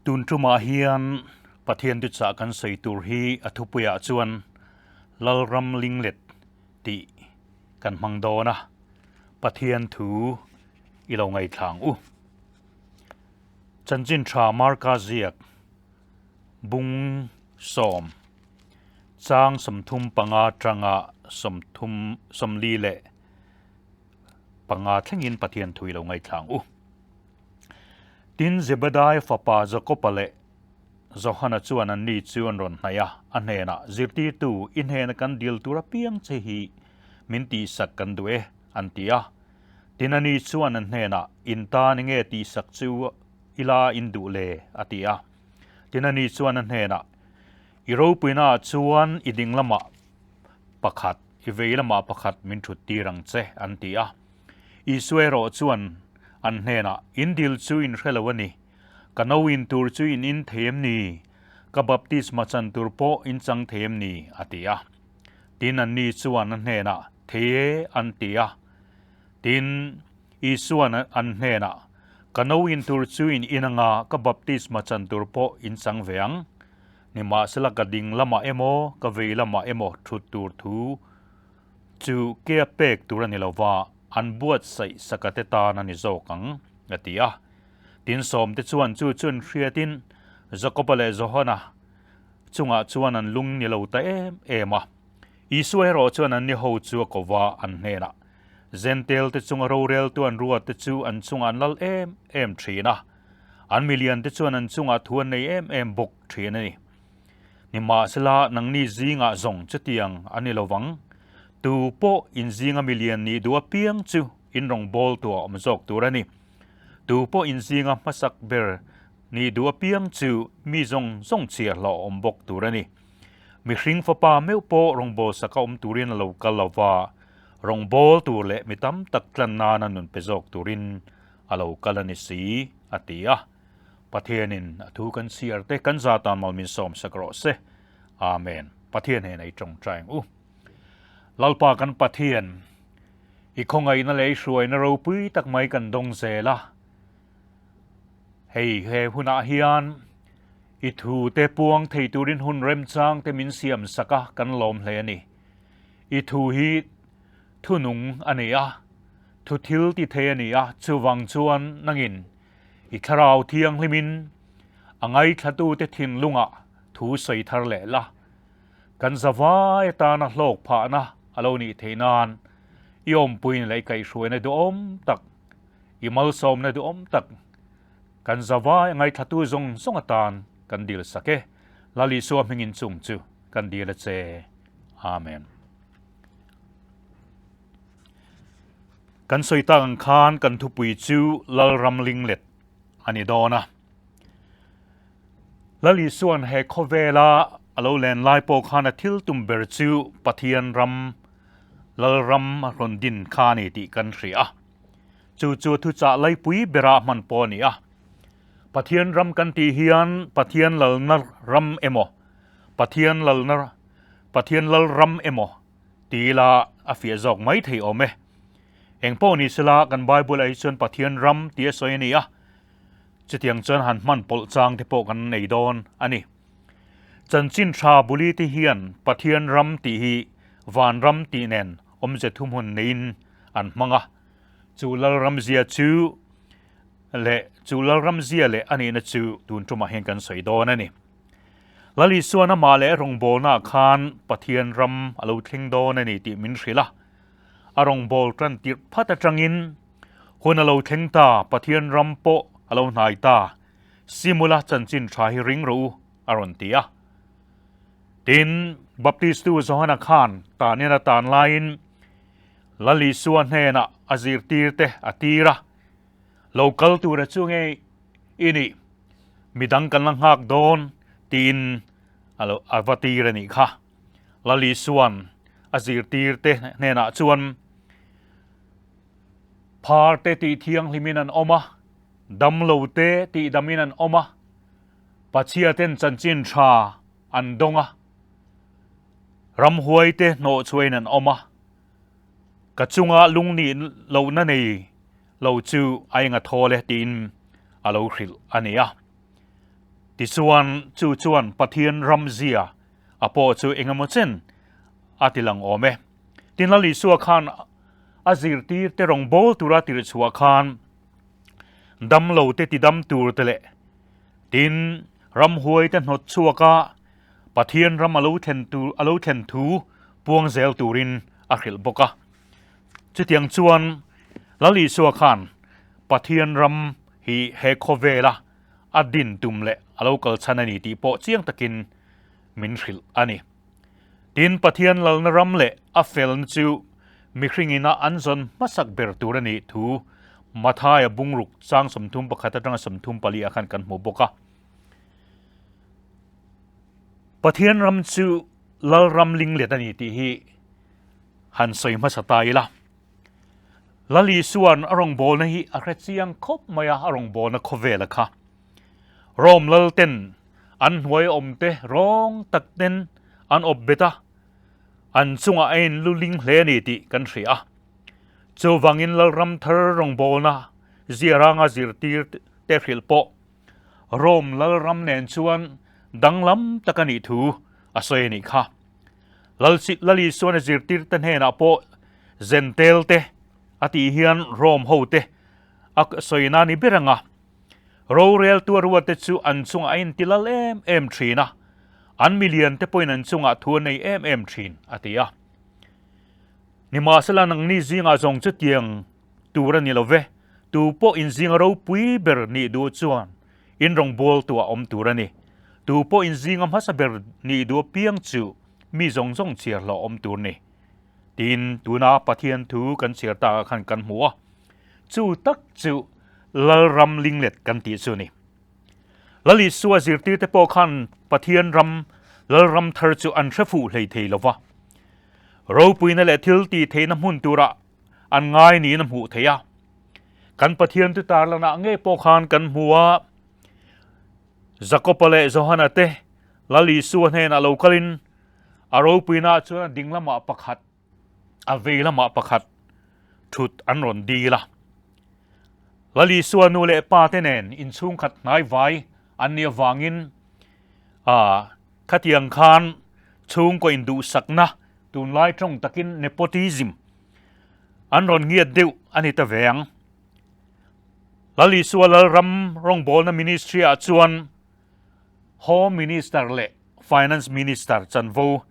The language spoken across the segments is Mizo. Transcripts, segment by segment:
Tun tumah hian Pathian thuchah kan sawi tur hi a thupuiah chuan Lalram Linglet tih kan hmang dawn a, Pathian thu i lo ngaithlang u. Chanchin tha Marka ziak bung sawm chang 35 tanga 30 40 leh panga thlengin Pathian thu i lo ngaithlang u. Tin, Zebedai fapa Jakoba leh Johana chuan anni chu an rawn hnaih a, a hnenah, Zirtirtu, i hnena kan dil tur apiang che hi min tihsak kan duh e, an ti a. Tin, ani chuan an hnenah, In tan enge tihsak chu ila in duh le? a ti a. Tin, ani chuan a hnenah, I ropuinaah chuan i ding lamah pakhat, i vei lamah pakhat min thut tir ang che, an ti a. Isua erawh chuan an hnenah, In dil chu in hre lo a ni. Ka no in tur chu in in thei em ni? Ka baptisma chan tur pawh in chang thei em ni? a ti a. Tin, anni chuan a hnenah, Thei e, an ti a. Tin, Isua'n an hnenah, Ka no in tur chu in in anga ka baptisma chan tur pawh in chang ve ang. Nimahsela ka ding lamah emaw, ka vei lamah emaw thut tur thu chu ke a pek tur a ni lo va, an buatsaih sakate tan a ni zawk ang, a ti a. Tin sawmte chuan chu chu an hriatin Jakoba leh Johana chungah chuan an lung ni lo ta em em a. Isua erawh chuan anni ho chu a ko va, an hnenah, Zentelte chunga roreltu an ruatte chu an chungah an lal em em thin a, an miliante chuan an chungah thu an nei em em bawk thin a ni. Nimahsela, nangni zingah zawng chutiang a ni lo vang. Tu pawh in zinga milian nih duh apiang chu in rawngbâwl tuah awm zawk tur a ni. Tu pawh in zinga hmasak ber nih duh apiang chu mi zawng zawng chhiar hlauh awm bawk tur a ni. Mihring fapa meuh pawh rawngbâwl saka awm turin a lo kal lo va, rawngbâwl tur leh mi tam tak tlan nana nun pe zawk turin a lo kal a ni si, a ti a. Pathianin a thu kan chhiar te kan za tan mal min sawm sak rawh se. Amen. Pathian hnenah i tawngtai ang u. Lalpa kan Pathian, i khawngaihna leh i hruaina ropui tak mai kan dawng zel a. Hei he hunah hian i thu te puang thei turin hun remchang te min siam sak a, kan lawm hle a ni. I thu hi thunung a ni a, thu thil ti thei a ni a, chuvang chuan nangin I thlarau thianghlimin a ngaithlatute thinlungah thu sawi thar leh la, kan zavai atana hlawk phahna a lo nih theih nan i awmpuina leh i kaihhruaina duhawm tak, i malsawmna duhawm tak kan zavai a ngaithlatu zawng zawng atan kan dil sak e. Lal Isua hmingin chung chu kan dil a che. Amen. Kan sawi tak ang khan kan thupui chu Lalram Linglet a ni dawn a. Lal Isua'n he khawvela a lo len lai pawh khan a thil tum ber chu Pathian ram, Lalram a rawn din kha a ni tih kan hria a. Chu chu thuchah laipui bera hman pawh a ni a. Pathian ram kan tih hian Pathian lalna ram emaw, Pathian lalna, Pathian Lalram emaw Ti ila a fiah zawk mai thei awm e. Eng pawh ni sela kan Bible ah hi chuan Pathian ram tih a sawi a ni a, chutiang chuan han hman pawlh chang te pawh kan nei dawn a ni. Chanchin tha buli te hian Pathian ram tih hi van ram tih nen awmze thumhun neiin an hmang a, chu Lalram zia chu leh chu Lalram zia leh a nihna chu tun tumah hian kan sawi dawn a ni. Lal Isuan amah leh rawngbawlnaah khan Pathian ram a lo thleng dawn a ni tih min hrilh a. A rawngbâwl tan tirh phat aṭangin hun a lo thleng ta, Pathian ram pawh a lo hnai ta, Simula chanchin ṭha hi ring rawh u, a rawn ti a. Tin, Baptistu Johana khan tanin a tan laiin Lal Isua hnenah a zirtirte a tir a, Lo kal tura chu nge i nih? Midang kan la nghak dawn tiin a lo a va tir a nih kha. Lali chuan a zirtir te hnenah chuan phar te tih thianghlimin an awm a, damlo te tih damin an awm a, pachhia ten chanchin tha an dawng a, ramhuai te hnawh chhuahin an awm a, ka chunga lungnih lohna nei lo chu a enga thawl e tiin a lo hrilh a ni a. Tichuan, chu chuan Pathian ram zia a pawh chu engemaw chen a ti lang awm e. Tin, Lal Isua khan a zirtir te rawngbâwl tura tirhchhuah khan damlo te tidam tur te leh tin, ramhuai te hnawt chhuaka Pathian ram a lo thlen tur a lo thlen thu puang zel turin a hrilh bawk a. Chutiang chuan Lal Isua khan Pathian ram hi he khawvela a din tum leh a lo kal chhan a ni tih pawh chiang takin min hrilh a ni. Tin, Pathian lalna ram leh a felna chu mihring ina an zawn hmasak ber tur a nih thu Mathaia bungruk chang 31 atanga 34 ah khan kan hmu bawk a. Pathian ram chu lal ram linglet a ni tih hi han sawi hmasa ta ila. Lal Isua'n a rawngbawlna hi a hre chiang khawp mai a, a rawngbawlna khawvela kha. Rome lal ten an hnuai awmte rawng tak ten an awp bet a, an chungah a inluling hle a ni tih kan hria a. Chuvangin Lalram thar rawngbawlna ziaranga zirtir te hrilh pawh Rome Lalram nen chuan danglam tak a nih thu a sawi a nih kha. Lal Isuan a zirtirte hnenah pawh Zentel te a tih hian Rome ho te a sawi na ni ber ang a. Roreltu a ruatte chu an chungah a inti lal em em thin a, an milian te pawhin an chungah thu a nei em em thin, a ti a. Nimahsela nangni zingah zawng chutiang tur a ni lo ve, tu pawh inzinga ropui ber nih duh chuan in rawngbâwl tuah awm tur a ni. Tu pawh inzinga hmasa ber nih duh apiang chu mi zawng zawng chhiar hlawh awm tur ni. Tin, tuna Pathian thu kan chhiar takah khan kan hmu a, chu tak chu Lalram linglet kan tih chu a ni. Lal Isua zirtirte pawh khan Pathian ram, Lalram thar chu an hre fuh hlei thei lo va. Ropuina leh thil tih theihna hmun turah an ngai niin a hmuh theih a. Kan Pathian chu tarlanah ngei pawh khan kan hmu a, Jakoba leh Johana te Lal Isua hnenah lo kalin a ropuinaah chuan a ding lamah pakhat, a vei lamah pakhat thut an rawn dil a. Lal Isua nu leh pa te nen inchhungkhat hnai vai an nih avangin khatiang khan chhungkaw induhsakna tunlai tawng takin nepotism an rawn ngiat deuh a ni ta ve ang. Lal Isua Lalram rawngbawlna Ministry ah chuan Home Minister leh Finance Minister chanvo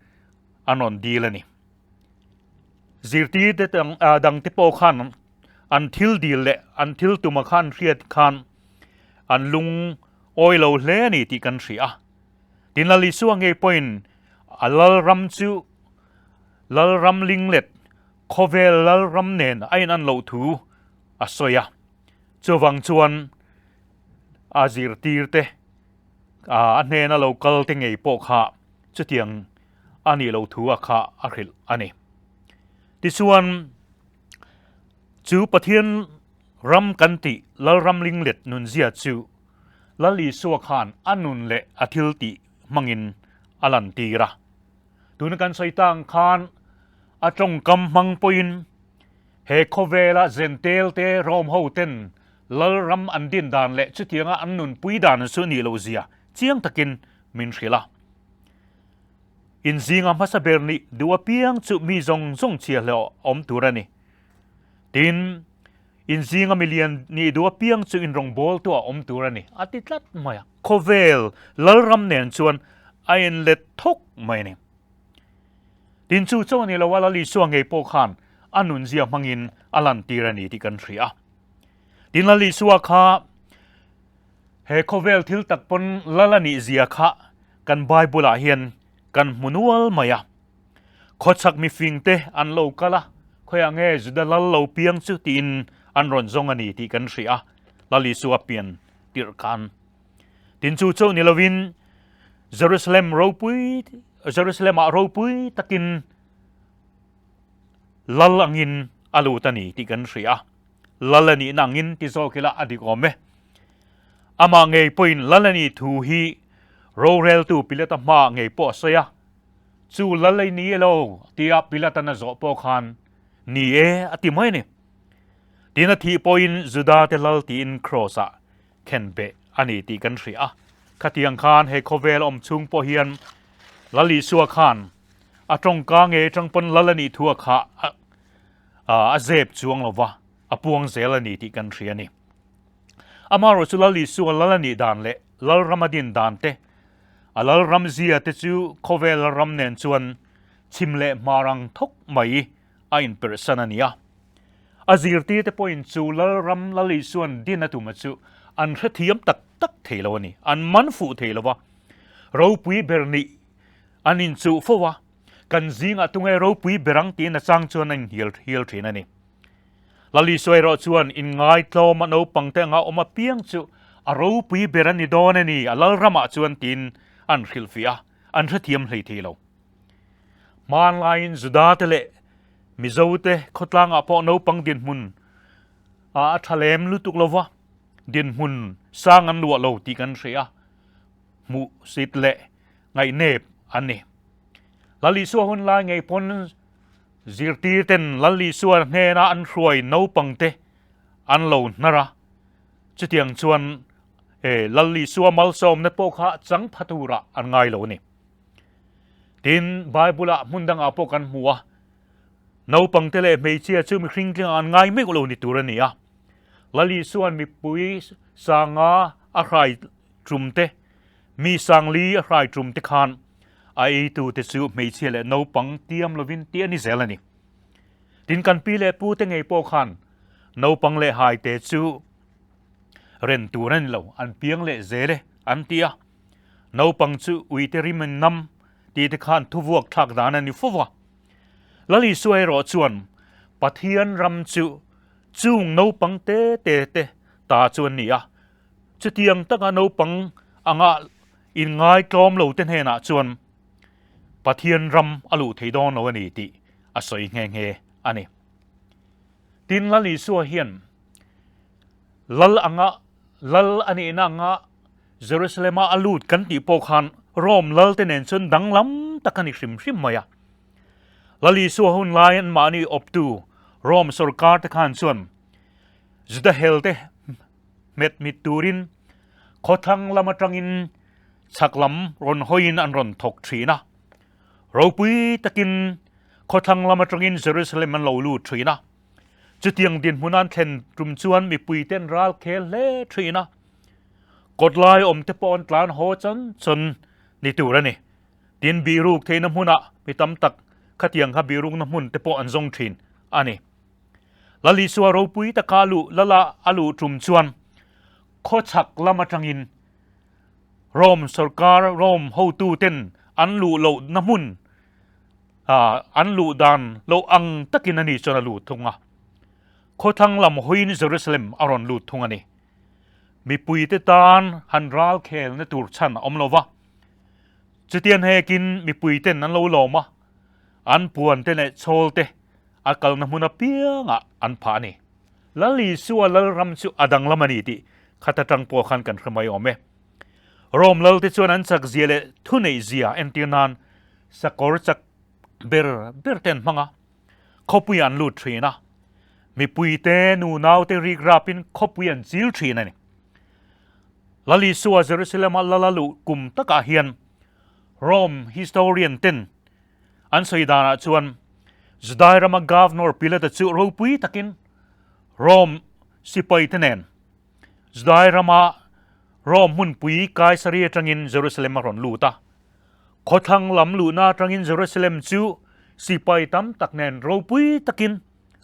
an rawn dil a ni. Zirtirte dangte pawh khan an thil dil leh an thil tuma khan hriat khan an lung awi lo hle a ni tih kan hria a. Tin Lal Isua ngei pawhin a Lalram chu Lalram linglet khawvel Lalram nen a inan loh thu a sawi a. Chuvang chuan a zirtirte a hnena lo kal te ngei pawh kha chutiang a nih loh thu a kha a hrilh a ni. Tichuan chu Pathian ram kan tih Lalram linglet nunzia chu Lal Isua khan a nun leh a thil tih hmangin a lantir a. Tuna kan sawi ta ang khan a tawngkam hmang pawhin he khawvela Zentel te Rome ho ten Lalram an din dan leh chutianga an nunpui dan chu nih loh zia chiang takin min hrilh a. Inzinga hmasa ber nih duh apiang chu mi zawng zawng chhiahhlawh awm tur a ni. Tin, inzinga milian nih duh apiang chu inrawngbâwl tu a awm tur a ni, a ti tlat mai a. Khawvel Lalram nen chuan a inlet thawk mai a ni. Tin, chu chaw ni lo a Lal Isua ngei pawh khan a nunzia hmangin a lantir a ni tih kan hria a. Tin, Lal Isua kha he khawvel thil tak pawn Lal a nih zia kha kan Bible-ah hian kan hmu nual mai a. Khawchhak mifingte an lo kal a, khawiah nge Juda lal lo piang chu tiin an rawn zawng a ni tih kan hria a, Lal Isua pian tirh khan. Tin chu chauh ni lovin Jerusalem ropui Jerusalem-ah ropui takin lal angin a lut a ni tih kan hria a, lal a nihna angin ti zawk ila a dik awm e. Amah ngei pawhin lal a nih thu hi roreltu Pilata hmaah ngei pawh a sawi a, Chu lal ei ni elo tia Pilatan a zawh pawh khan ni e a ti mai a ni. Tin a thih pawhin Juda te lal tiin Kraws-ah khen beh a ni tih kan hria a. Khatiang khan he khawvel awm chhung pawh hian Lal Isua khan a tawngka nge atang pawn Lal a nih thu a kha a zep chuang lo va, a puang zel a ni tih kan hria a ni. Amaherawhchu chu Lal Isua Lal a nih dan leh Lal ram a din dan te, a Lal ram zia te chu khawvel Lal ram nen chuan chhim leh hmar ang thawk mai a inperhsan a ni a. A zirtirte pawhin chu Lalram Lal Isua'n din a tuma chu an hrethiam tak tak thei lo a ni. An man fuh thei lo va, ropui ber nih an inchuh fo a, kan zingah tunge ropui ber ang tiin a chang chuan a inhnial hial thin a ni. Lal Isua erawh chuan inngaithlawm a naupangte anga awm apiang chu a ropui ber a ni dawn a ni, a Lalramah chuan tiin an hrilhfiah a, an hrethiam hlei thei lo. Hmanlaiin Judate leh Mizote khawtlangah pawh naupang dinhmun a tha lem lutuk lo va, dinhmun sang an luah lo tih kan hria a, hmuhsit leh ngaihnep an ni. Lal Isua hun lai ngei pawn zirtirten Lal Isua hnena an hruai naupangte an lo hnar a, chutiang chuan Lal Isua malsawmna pawh kha chang pha turah an ngai lo a ni. Tin, Bible-ah hmun dangah pawh kan hmu a, naupangte leh hmeichhia chu mihring tlingah an ngai meuh lo ni tur a ni a. Lal Isua'n mipui sanga a hrai tum te, mi sangli a hrai tum te khan a eitute chu hmeichhia leh naupang tiam lovin tih a ni zel a ni. Tin, kan pi leh pute ngei pawh khan naupang leh haite chu ren tur a ni lo, an piang leh zel e an ti a. Naupang chu uite rim in nam tih te khan thuvuak thlak dan a ni fo va. Lal Isua erawh chuan Pathian ram chu chung naupang te te te ta chu an ni a, chutiang taka naupang anga inngai tlawm lo te hnenah chuan Pathian ram a luh thei dawn lo a ni tih a sawi nghe nghe a ni. Tin, Lal Isua hian Lal anga Lal a nihna anga Jerusalem-a a lut kan tih pawh khan Rome lalte nen chuan danglam tak a ni hrim hrim mai a. Lal Isua hun lai anmahni awptu Rome sorkar te khan chuan Juda helte hmet mit turin khawthlang lam atangin chhak lam rawn hawiin an rawn thawk thin a. Ropui takin khawthlang lam atangin Jerusalem an lo lut thin a. Chutiang dinhmun an thlen tum chuan mipuite an ral khel hle thin a. Kawtlai awm te pawh an tlan haw chan chan ni tur a ni. Tin, bihruk theihna hmunah mi tam tak khatiang kha bihrukna hmun te pawh an zawng thin a ni. Lal Isua ropui taka luh lala a luh tum chuan khawchhak lam atangin Rome sorkar, Rome hotu ten an luh lohna hmun an luh dan loh ang takin a ni chuan a luh thung a. Khawthlang lam hawiin Jerusalem a rawn lut thung a ni. Mipuite tan han ral khelna tur chhan a awm lo va. Chutiang hekin mipuiten an lo lawm a, an puante leh chhawlte a kalna hmun apiangah an phah a ni. Lal Isua Lalram chu a danglam a ni tih khat atang pawh khan kan hre mai awm e. Rome lalte chuan an chak zia leh thuneih zia entir nan sakawr chak ber ber te an hmang a. Khawpui an lut thin a, mipuite nunaute rik rapin khawpui an chil thin a ni. Lal Isua Jerusalem-a lal a luh kum takah hian Rome historian ten an sawi danah chuan Judai rama governor Pilate chu ropui takin Rome sipaite nen Judai rama Rome hmunpui Kaisari atangin Jerusalem a rawn lut a. Khawthlang lam luhna atangin Jerusalem chu sipai tam tak nen ropui takin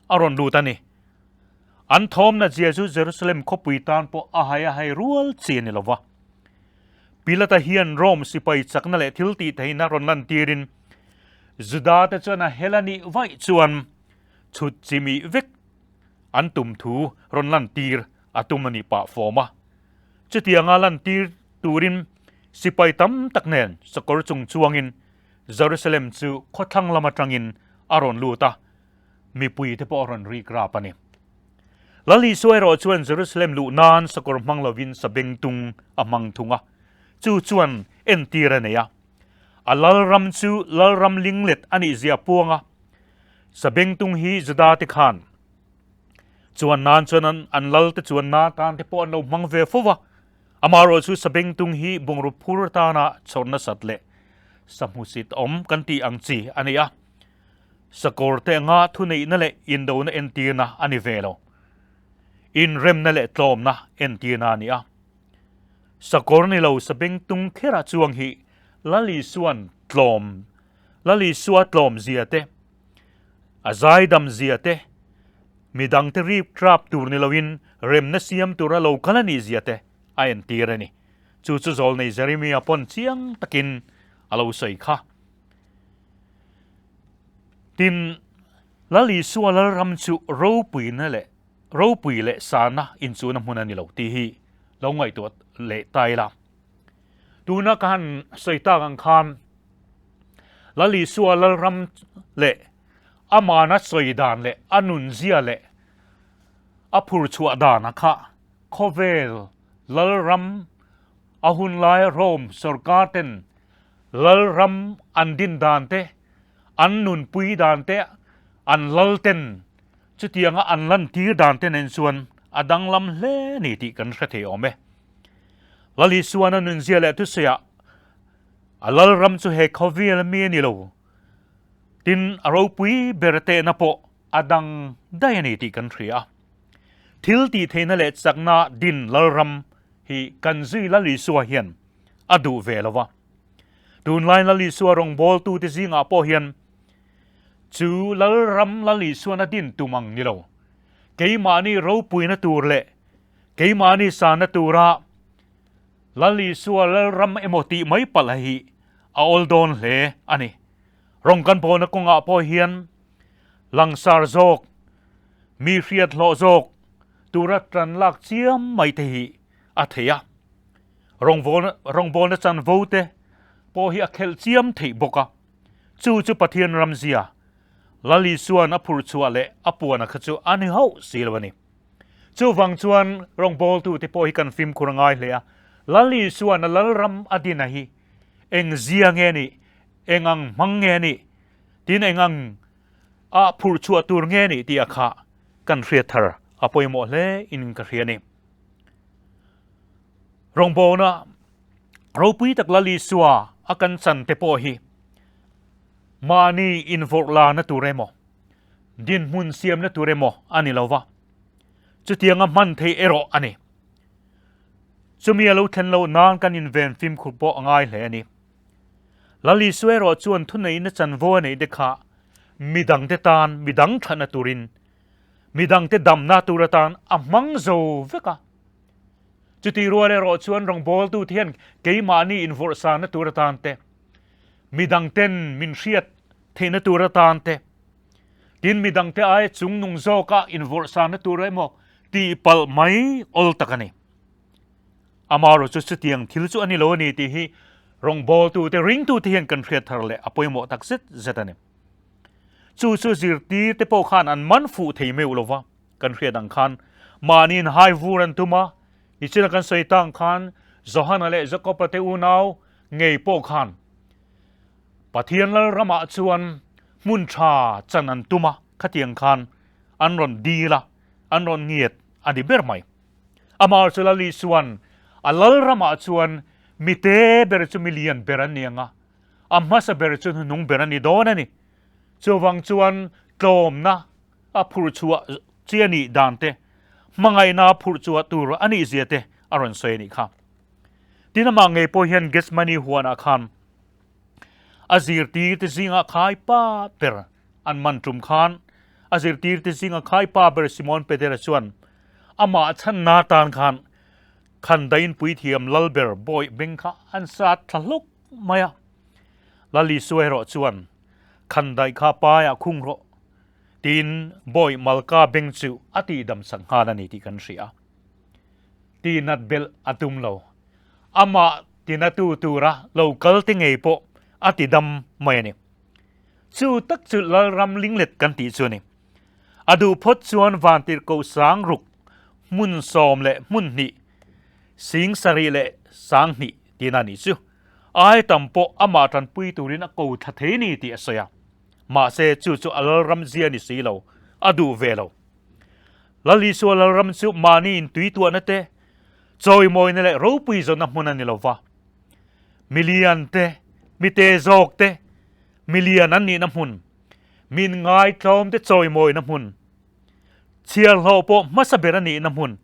a rawn lut a ni. An thawmna zia chu Jerusalem khawpui tan pawh a hai a hai rual chi a ni lo va. Pilata hian Rome sipai chakna leh thil tih theihna rawn lantirin Juda te chuan a hel a nih vaih chuan chhut chimih vek an tum thu rawn lantir a tum a nih pah fawm a. Chutianga lantir turin sipai tam tak nen sakawr chung chuangin Jerusalem chu khawthlang lam atangin a rawn lut a, mipuite pawh a rawn rik rap a ni. Lal Isua erawh chuan Jerusalem luh nan sakawr hmang lovin sabengtung a hmang thung a, chu chuan entir a nei a. A lalram chu lalram linglet a nih zia puang a, sabengtung hi Juda te khan chuan nan chuan an lal te chuan na tan te pawh an lo hmang ve fo va. Amaherawhchu sabengtung hi bungraw phur atana chhawr nasat leh sahmusit awm kan tih ang chi a ni a. Sakawr te anga thuneihna leh indona entirna a ni ve lo. Inremna leh tlawmna entirna a ni a. Sakawr ni lo sabengtung khera chuang hi Lal Isua'n tlawm, Lal Isua tlawm zia te, a zaidam zia te, midangte rip trap tur ni loin remna siam tura lo kal a nih zia te a entir a ni. Chu chu zawlnei Jeremia pawn chiang takin a lo sawi kha. Tin, Lal Isua Lalram chu ropuina leh ropui leh sana inchuhna hmun a ni lo tih hi lo ngaihtuah leh ta ila. Tuna ka han sawi tak ang khan Lal Isua Lalram leh amana sawi dan leh a nunzia leh a phur chhuah dana kha khawvel Lalram a hunlaia Rome sorkar ten Lalram an din dan te, an nunpui dan te, an lal ten chutianga an lantir dan te nen chuan a danglam hle ni tih kan hre thei awm e. Lal Isuan a nunzia leh thusawiah a Lalram chu he khawvel mi a ni lo, tin a ropui ber tehna pawh a dang daih a ni tih kan hria a. Thil tih theihna leh chakna din Lalram hi kan zui Lal Isua hian a duh ve lo va. Tunlai Lal Isua rawngbawltute zingah pawh hian chu Lalram Lal Isuan a din tum ang ni lo. Keimahni ropuina tur leh keimahni sanna tura Lal Isua Lalram emaw tih mai palh hi a awl dawn hle a ni. Rawng kan bawlna kawngah pawh hian langsar zawk, mi hriat hlawh zawk tura tan lak chiam mai te hi a thei a. Rawngbawlna chanvo te pawh hi a khelh chiam theih bawk a. Chu chu Pathian ramzia, Lal Isua'n a phurh chhuah leh a puana kha chu a ni hauh si lo a ni. Chuvang chuan rawngbawltute pawh hi kan fimkhur a ngai hle a, Lal Isua'n a Lalram a dina hi eng zia nge nih, eng ang hmang nge nih, tin eng ang a phurh chhuah tur nge nih tih a kha kan hriat thar a pawimawh hle in ka hria a ni. Rawngbawlna ropui tak Lal Isua a kan chan te pawh hi mahni invawrh lana tur emaw, dinhmun siamna tur emaw a ni lo va, chutianga hman theih erawh a ni. Chumi a lo thlen loh nan kan inven fimkhur pawh a ngai hle a ni. Lal Isua erawh chuan thuneihna chanvo a neih te kha midangte tan midang thatna turin, midangte damna tur atan a hmang zo vek a. Chutih rual erawh chuan rawngbawltute hian keimahni invawrhsana tur atan te, midangten min hriat theihna tur atan te, tin midangte aia chungnung zawka invawrhsana tur emaw tihpalh mai awl tak a ni. Amaherawhchu chu chutiang thil chu a ni lo a ni tih hi rawngbawltute, ringtute hian kan hriat thar leh a pawimawh tak zet zet a ni. Chu chu zirtirte pawh khan an man fuh thei meuh lo va. Kan hriat ang khan mahniin hai vur an tum a, nichina kan sawi tang khan Johana leh Jakoba te unau ngei pawh khan Pathian Lalramah chuan hmun tha chan an tum a, khatiang khan an rawn dil a, an rawn ngiat a ni ber mai. Amah chu Lal Isua'n a Lalramah chuan mite ber chu milian ber an ni ang a, a hmasa ber chu hnuhnung ber a ni dawn a ni. Chuvang chuan tlawmna a phurh chhuah chi a nih dan te, hmangaihna a phurh chhuah tur a nih zia te a rawn sawi a nih kha. Tin amah ngei pawh hian Gethsemane huanah khan a zirtirte zinga khai pa ber an man tum khan a zirtirte zinga khai pa ber Simon Petera chuan amah chhanna tan khan khandain puithiam lal ber bawih beng kha an sat thla hlawk mai a. Lal Isua erawh chuan khandaih kha paiah khung rawh tiin bawi Malka beng chu a tihdam sak nghal a ni tih kan hria. Tihnat belh a tum lo. Amah tinatu tura lo kal te ngei pawh a tidam mai a ni. Chu tak chu Lalram linglet kan tih chu a ni. A duh phawt chuan vantirhkoh sang ruk hmun sawm leh hmun hnih, sing sarih leh sang hnih tina nih chu ai tam pawh amah tanpui turin a ko thla thei ni tih a sawi a. Mahse chu chu a Lalram zia ni si lo, a duh ve lo. Lal Isua Lalram chu mahni in tui tuahna te, Chawimawina leh ropui zawnna hmun a ni lo va. Milian te, mite zawk te, milian an nihna hmun, min ngaitlawm te chawimawina hmun, chhiarhlawh pawh hmasa ber a nihna hmun,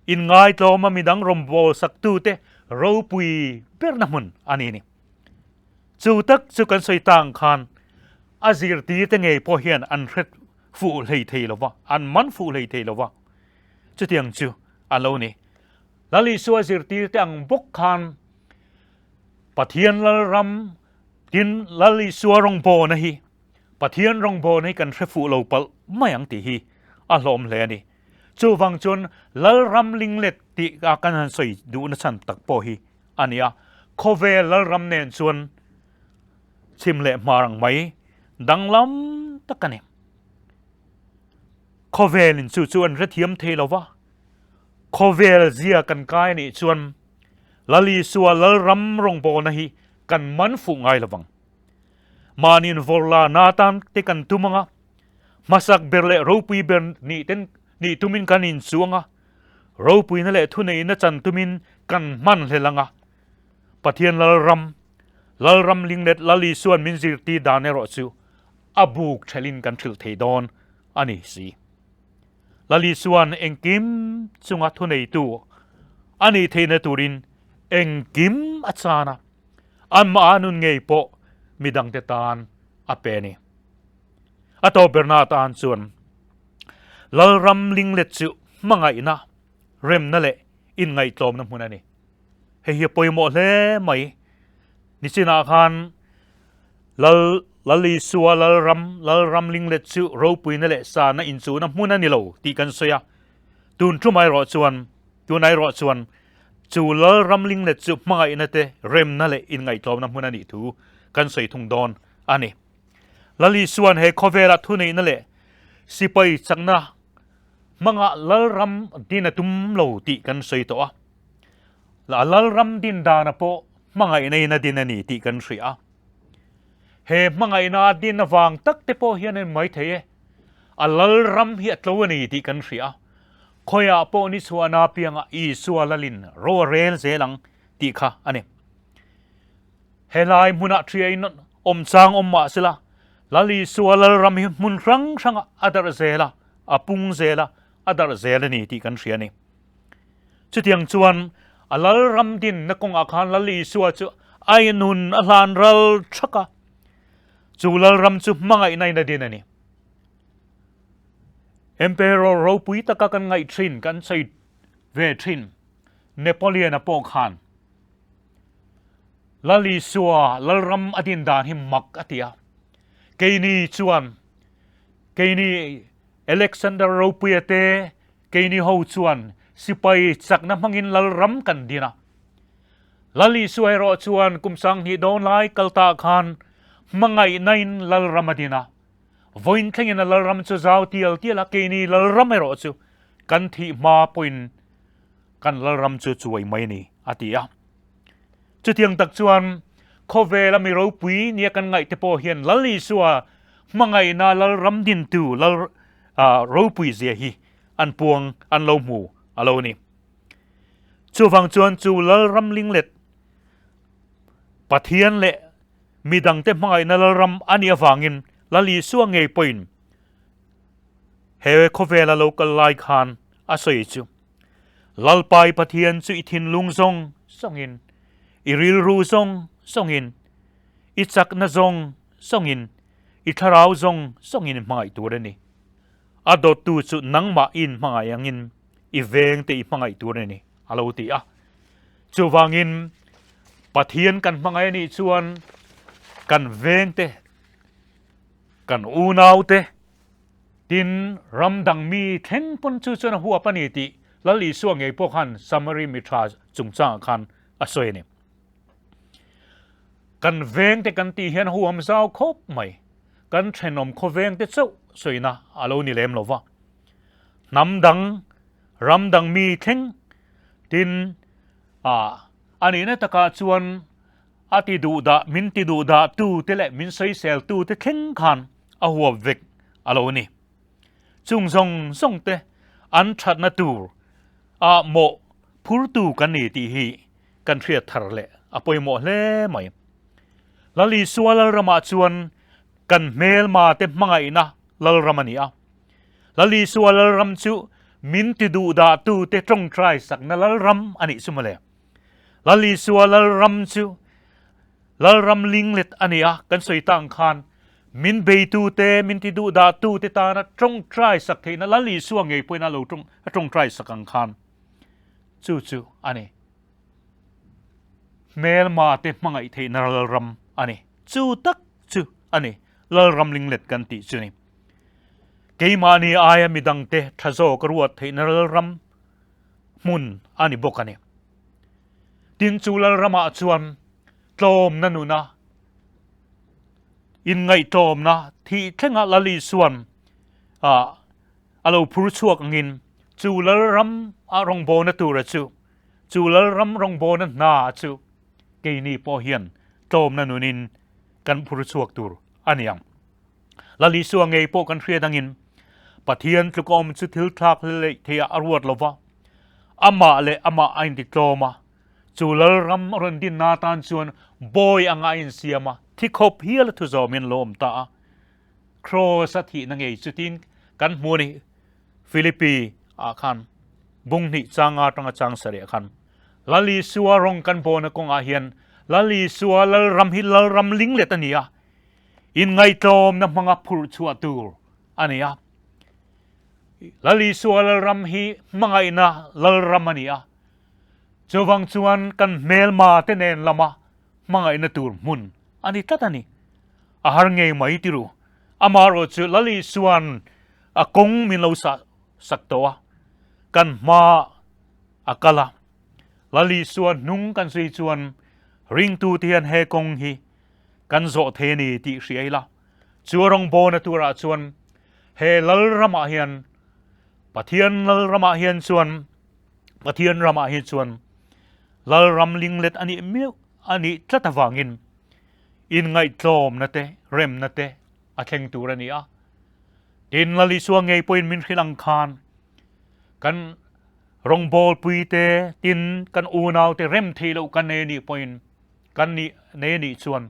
inngaitlawma midang rawnbawl saktute ropui berna hmun a ni ni. Chu tak chu kan sawi tang khan a zirtirte ngei pawh hian an hre fuh hlei thei lo va, an man fuh hlei thei lo va. Chutiang chu a lo ni. Lal Isua zirtirte ang bawk khan Pathian Lalram tin Lal Isua rawngbawna hi Pathian rawngbawna hi kan hre fuh lo palh mai ang tih hi a hlawm hle a ni. Chuvang chuan Lalram linglet tih a kan han sawi duhna chhan tak pawh hi a ni a. Khawvel Lalram nen chuan chhim leh hmar ang mai danglam tak a ni. Khawvelin chu chu an hrethiam thei lo va, khawvel zia kan kai a nih chuan Lal Isua Lalram rawngbawlna hi kan man fuh ngai lo vang. Mahniin vawrla na atan te kan tum ang a, hmasak ber leh ropui ber nih ten nih tumin kan inchuang a, ropuina leh thuneihna chan tumin kan hman hlel ang a. Pathian Lalram, Lalram linglet Lal Isua'n min zirtir dan erawh chu a buk thelin kan hrilh thei dawn a ni si. Lal Isua'n engkim chunga thuneitu a nih theihna turin engkim a chan a, anmah nun ngei pawh midangte tan a pe a ni. A tawp berna atan chuan Lalram linglet chu hmangaihna, remna leh inngaihtlawmna hmun a ni. Hei hi a pawimawh hle mai. Nichinah khan Lal Lal Isua Lalram Lalram linglet chu ropuina leh sana inchuhna hmun a ni lo tih kan sawi a. Tun tum erawh chuan tun erawh chuan chu Lalram linglet chu hmangaihna te remna leh inngaihtlawmna hmun a nih thu kan sawi thung dawn a ni. Lal Isua'n he khawvela thuneihna leh sipai chakna hmanga Lalram din a tum lo tih kan sawi tawh a. A Lalram din dana pawh hmangaihna in a din a ni tih kan hria a. He hmangaihna a din avang tak te pawh hian en mai thei e. A Lalram hi a tlo a ni tih kan hria a. Khawiah pawh ni chhuahna apiangah Isua Lalin ro a rel zel ang tih kha a ni. Helai hmunah ṭhiain awm chang awm mah sela, Lal Isua Lalram hi hmun hrang hrangah a darh zel a, a pung zel a, a darh zel a ni tih kan hria a ni. Chutiang chuan a Lalram dinna kawngah khan Lal Isua chu a inun a hlan ral thak a, chu Lalram chu hmangaihna in a din a ni. Emperor ropui taka kan ngaih thin, kan sawi ve thin Napoleon-a pawh khan Lal Isua Lalram a din dan hi mak a ti a. Keini chuan, keini Alexander ropuia te Keini ho chuan sipai chakna hmangin Lalram kan din a. Lal Isua erawh chuan kum 2000 dawn lai kal ta khan hmangaihnain Lalram a din a. Vawiin thlengin a Lalram chu zau tial tial a, keini Lalram erawh chu kan thih hma pawhin kan Lalram chu chuai mai a ni, a ti a. Chutiang tak chuan khawvela mi ropui nia kan ngaih te pawh hian Lal Isua hmangaihna Lalram dintu Lal ropui zia hi an puang an lo hmu a lo ni. Chuvang chuan chu Lalram linglet Pathian leh midangte hmangaihna Lalram a nih avangin Lal Isua ngei pawhin he khawvela lo kal lai khan a sawi chu Lalpai Pathian chu i thinlung zawng zawngin, i rilru zawng zawngin, i chakna zawng zawngin, i thlarau zawng zawngin i hmangaih tur a ni. A dawttu chu nangmah i inhmangaih angin i vengte i hmangaih tur a ni, a lo ti a. Chuvangin Pathian kan hmangaih a nih chuan kan vengte, kan unaute, Tin, ram dang mi thleng pawn chu chuan a huap a ni tih Lal Isua ngei pawh khan Samari mi tha chungchangah khan a sawi a ni. Kan vengte kan tih hian huam zau khawp mai. Kan thenawm khawvengte chauh sawina a lo ni lem lo va. Hnam dang, ram dang mi thleng tin a nihna takah chuan a ti duhdah, min ti duhdah tu te leh min sawisel tu te thleng khan a huap vek a lo ni. Chung zawng zawng te an thatna tur ah mawh phurtu kan ni tih hi kan hriat thar leh a pawimawh hle mai. Lal Isua Lalramah chuan kan hmelma te hmangaihna Lalram a ni a. Lal Isua Lalram chu min ti duhdah tute tawngtai sakna Lalram a nih chu mawle. Lal Isua Lalram chu Lalram linglet a ni a, kan sawi ta ang khan min beitute, min ti duhdahtute tana tawngtai sak theihna Lal Isua ngei pawhin a lo a tawngtai sak ang khan chu chu a ni. Hmelma te hmangaih theihna Lalram a ni. Chu tak chu a ni Lalram linglet kan tih chu ni. Keimahni aia midangte tha zawk ruat theihna Lalram hmun a ni bawk a ni. Tin chu Lalramah chuan tlawmna nuna inngaihtlawmna thih thlenga Lal Isuan a lo phur chhuak angin chu Lalram a rawngbawlna tura chu chu Lalram rawngbawlna hna chu keini pawh hian tlawmna nunin kan phur chhuak tur a ni ang. Lal Isua ngei pawh kan hriat angin Pathian tluk awm chu thil thlak hlei theiah a ruat lova, amah leh amah a intitlawm a, chu Lalram a rawn dinna atan chuan bawi anga a insiam a, thi khawp hial a thu zawmin a lo awm ta a. Kraws a thihna ngei chutin kan hmu a ni. Philippi ah khan bung hnih changa atanga chang sarih ah khan Lal Isua rawng kan bawna kawngah hian Lal Isua Lalram hi Lalram linglet a ni a, inngaihtlawmna hmanga phurh chhuah tur a ni a. Lal Isua Lalram hi hmangaihna Lalram a ni a, chuvang chuan kan hmelma te nen lama hmangaihna tur hmun a ni tlat a ni. A har ngei mai tiru. Amaherawh chu Lal Isua'n a kawng min lo sah sak tawh a, kan hma a kal a. Lal Isua hnung kan zui chuan ringtute hian he kawng hi kan zawh thei a ni tih hria ila. Chu a rawngbawlna turah chuan he Lalramah hian Pathian Lalramah hian chuan Pathian ramah hi chuan Lalram linglet a nih meuh a nih tlat avangin inngaihtlawmna te remna te a thleng tur a ni a. Tin, Lal Isua ngei pawhin min hrilh ang khan kan rawngbawlpui te, tin kan unau te rem theih loh kan nei a nih pawhin kan nih nei a nih chuan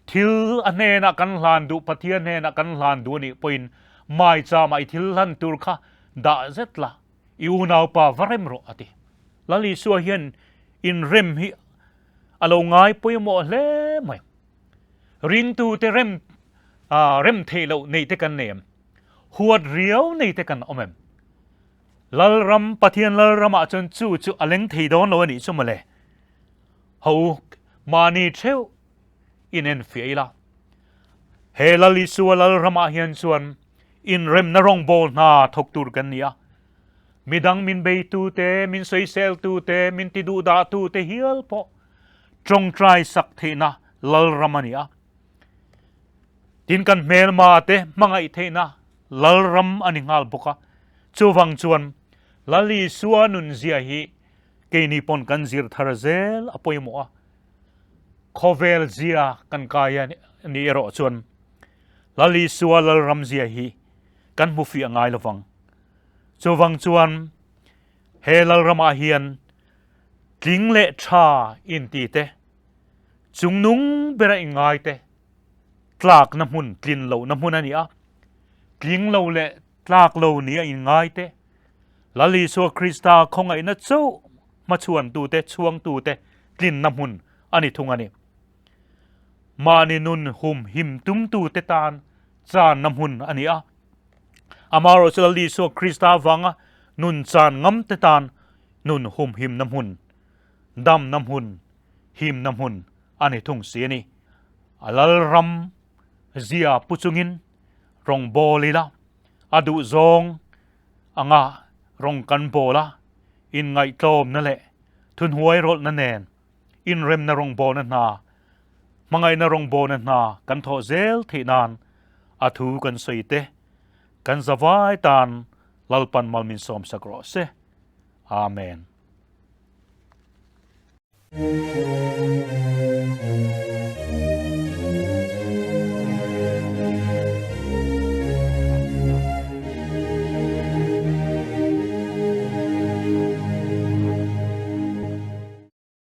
thil a hnenah kan hlan duh, Pathian hnenah kan hlan duh a nih pawhin maichama i thil hlan tur kha dah zet la, i unaupa va rem rawh a ti. Lal Isua hian inrem hi a lo ngai pawimawh hle mai. Ringtute rem rem theih loh nei te kan nei em? Huat riau nei te kan awm em? Lalram, Pathian Lalramah chuan chu chu a leng thei dawn lo a nih chu mawle. Ho u, mahni theuh inenfiah ila. He Lal Isua Lalramah hian chuan inremna rawngbâwl hna thawk tur kan ni a. Midang min beitute, min sawiseltute, min tiduhdahtute hial pawh tawngtai sak theihna Lalram a ni a. Tin kan hmelma te hmangaih theihna Lalram a ni nghal bawk a. Chuvang chuan Lal Isua nunzia hi keini pawn kan zir thar zel a pawimawh a. Khawvel zia kan kai a ni erawh chuan Lal Isua Lalram zia hi kan hmu fiah ngai lovang. Chuvang chuan he Lalramah hian Tling leh tha inti te, chungnung bera ingai te tlakna hmun, tlin lohna hmun a ni a. Tling lo leh tlak lo nia inngai te, Lal Isua Krista khawngaihna chauh hmachhuantute, chhuangtute tlinna hmun a ni thung a ni. Mahni nun hum him tumtute tan channa hmun a ni a. Amaherawhchu Lal Isua Krista avanga nun chan ngamte tan nun humhimna hmun, damna hmun, himna hmun a ni thung si a ni. A Lalram zia pu chungin rawng bawl ila, a duhzawng anga rawng kan bawl a, inngaihtlawmna leh thunhuai rawlhna nen inremna rawngbawlna hna, hmangaihna rawngbawlna hna kan thawh zel theih nan a thu kan sawi te, kan zavai tan Lalpan malmin sawmsak rawh se. Amen.